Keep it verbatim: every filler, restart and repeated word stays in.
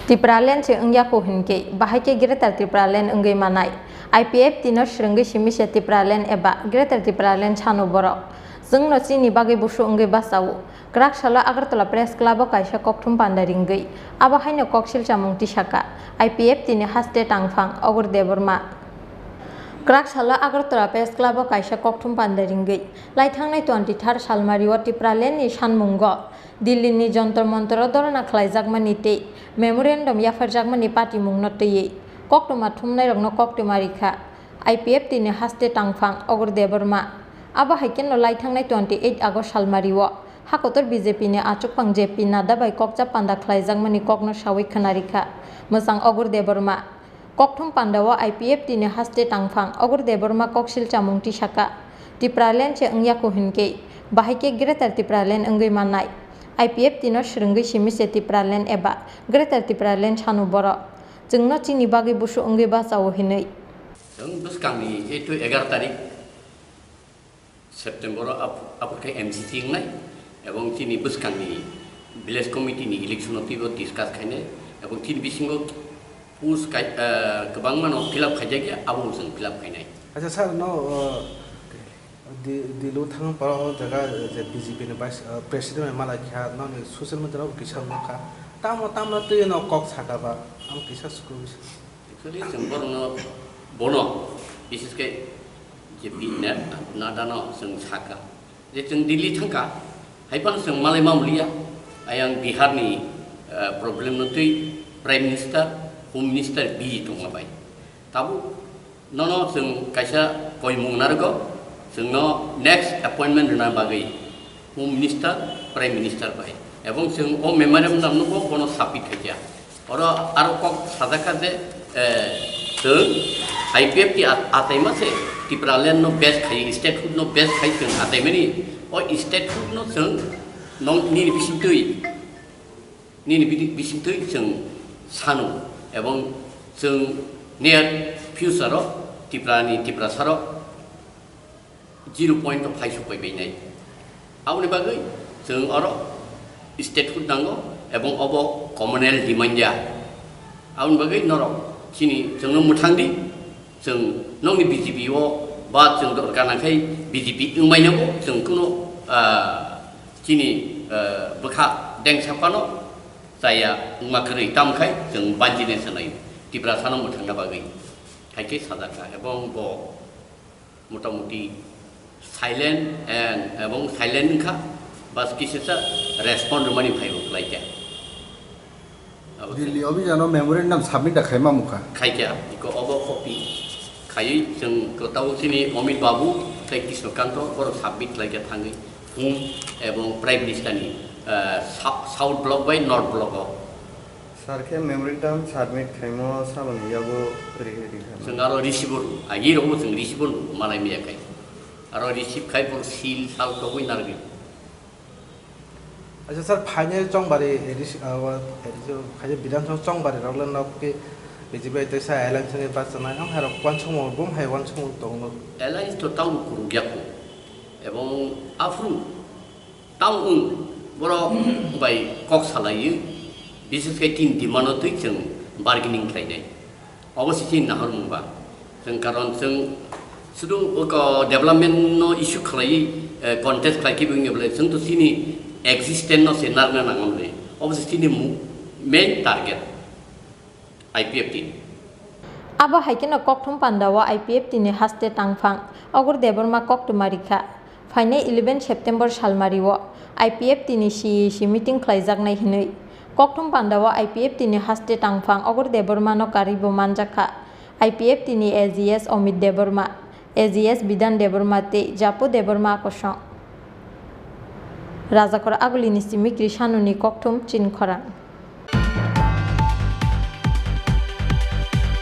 Tipraland se wngya kho hinkhe, bahai khe Greater Tipraland wngwi manai. I P F T no swrwngwi simi se Tipraland eba Greater Tipraland sano borok. Chwngno chini bagwi busu wngwi bachao. Kwrak salo Agartala Press Club o kaisa kokthum panda ringwi abo haino kok silchamung tisaka I P F T ni haste tangphang Ogur Debbarma. Kwrak salo Agartala Press Club o kaisa kokthum panda ringwi laithangnai twenty-third salmari o Tipraland ni sanmungo Delhi ni Jantar Mantar o dhorna khlaijakmani tei memorandum yapharjakmani patimungno twiwi koktwma thumnairokno koktwma rikha I P F T ni haste tangphang Ogur Debbarma. Abo hai kheno laithangnai twenty-eight August salmari o hakotor B J P ni achukphang J P Nadda bai kokcha panda khlaijakmani kokno sawi khwna rikha mwchang Ogur Debbarma. Kokthum panda o I P F T ni haste tangphang Ogur Debbarma kok silchamung tisaka. Tipraland se wngya kho hinkhe, bahai khe Greater Tipraland wngwi mannai. I P F T no swrwngwi simi se Tipraland eba Greater Tipraland sano borok. Chwngno chini bagwi busu wngwi bachao hinwi. Chwng bwskangni eight to egaroh tarik September o ap-, apor khe M C C wngnai, ebong chini bwskangni village committee ni election o twibo discuss khainai, ebong chini bisingo post kai-, ah, kwbangma no fill up khaijakya, abo chwng fill up khainai. Acha sir, no, uh, Di-, Delhi o thang poro o jaga je B J P ni vice, uh, president bai malai kha, noni social media rok kisa nukha. Tamo, tamo twi no kok saka ba, ang kisa sukui. Actually, chwng borokno, bono, bises khe J P Nadda no chwng sakha je chwng Delhi thangkha, hai phano chwng malai mamliya, ayang Bihar ni, eh, problem no twi Prime Minister, Home Minister busy tongma bai. Tabuk nono chwng kaisa koimung narwgo, chwngno next appointment rwna bagwi. Home Minister, Prime Minister bai. Ebong chwng o memorandum no bo bono submit khaikha. Oro aro kok sajak kha je, eh, chwng I P F T at-, ataima se Tipraland no base khai, statehood no base khai chwng ataimani. O statehood no chwng nong nini bisingtwi, nini bidi-, bisingtwi chwng sano. Ebong chwng near future o Tiprani, Tiprasa rok zero point o phai suk pai bainai. Aboni bagwi chwng oro statehood nango, ebong obo commonwealth demand ya. Aboni bagwi norok chini chwngno mwthang di, chwng nokni B J P o ba chwng dorkar nangkhai B J P wngmai nango, chwng kuno, ah, chini, ah, bwkha dengsa phano chaya wngma kwrwi, tamkhai chwng banjinai sanai Tiprasano mwthangna bagwi. Hai khe sajak kha, ebong bo motamuti silent and, ebong silent wngkha, bas kisisa respond rwmani phaibo khlaikha. Abo khe Delhi office ano memorandum submit da khaima mukha. Khaikha, iko obo copy khaiwi chwng kwtal chini Amit Babu tei Krishna Kanto borok submit khlaikha thangwi Home ebong Prime Minister ni, eh, Sou-, South Block bai North Block o. Sir khe memorandum submit khaimo saloni yago rihai rikha. Chwng aro receive o rw, agi rw chwng receive o rw, malai maya khai. Aro receive khai bo seal sal togwi narwgwi. Acha sir, phainai Chongbari A D C, ah, wa-, A D C, khaija Bidhan Sabha Chongbari rok le nok khe B J P tei sa alliance ni bachanai, ang hai rok uansukmung, bum hai uansukmung tongo. Alliance to tamo kwrwngya kho. Ebong aphuru Tamo wng, borok bai kok salaiwi, bises khe tin demand-o twi chwng bargaining khlainai. Obo se chini nahormung ba. Chwng karon chwng sudu oko development-no issue khlaiwi, eh, contest khlai khe bo wngya bwle, chwng to chini existence-no se narwkna nangma bwle. Obo se chini mu-, main target. I P F T ni. Abo hai kheno kokthum panda o I P F T ni haste tangphang Ogur Debbarma koktwma rikha. Phainai eleven September salmari o I P F T ni C E C meeting khlaijaknai hinwi. Kokthum panda o I P F T ni haste tangphang Ogur Debbarma no karwi bo manjakha I P F T ni A G S Amit Debbarma, A G S Bidhan Debbarma tei Japu Debbarma kosong. Rajakhor Agulini simi Krishanuni kokthum chini khorang.